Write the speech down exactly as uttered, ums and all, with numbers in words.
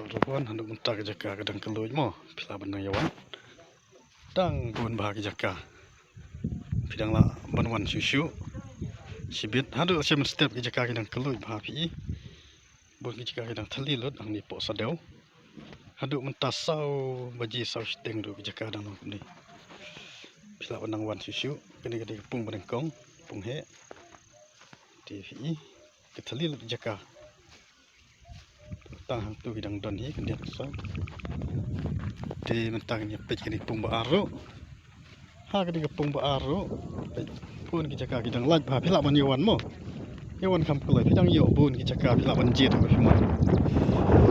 Ruh wan haduh mynta ka jaka ka dang kylluid mo, phi lah ban nang ïa wan. Dang bun bha ki jaka. Phi dang lah ban wan shuh shuh. Shibit haduh sha mynstep ki jaka ki dang kylluid bha phi. Bun ki jaka ki dang thylli lut hangne poh Sadew. Haduh mynta saw baje saw shiteng ruh ki jaka dang long kumne. Phi lah ban nang wan shuh shuh. Kane ka dei ka pung ba nyngkong, pung heh. Te phi i ka thylli lut ki jaka. Tang hangtu ki dang don hi khyndiat sa. Te mynta ngin ïa peit kane ka pung ba ar ruh. Ha kane ka pung ba ar ruh. Peit, bun ki jaka ki dang lait bha, phi lah ban ïa wan mo. Ïa wan kham kloi, phi dang ïoh bun ki jaka phi lah ban jied ruh phi mon.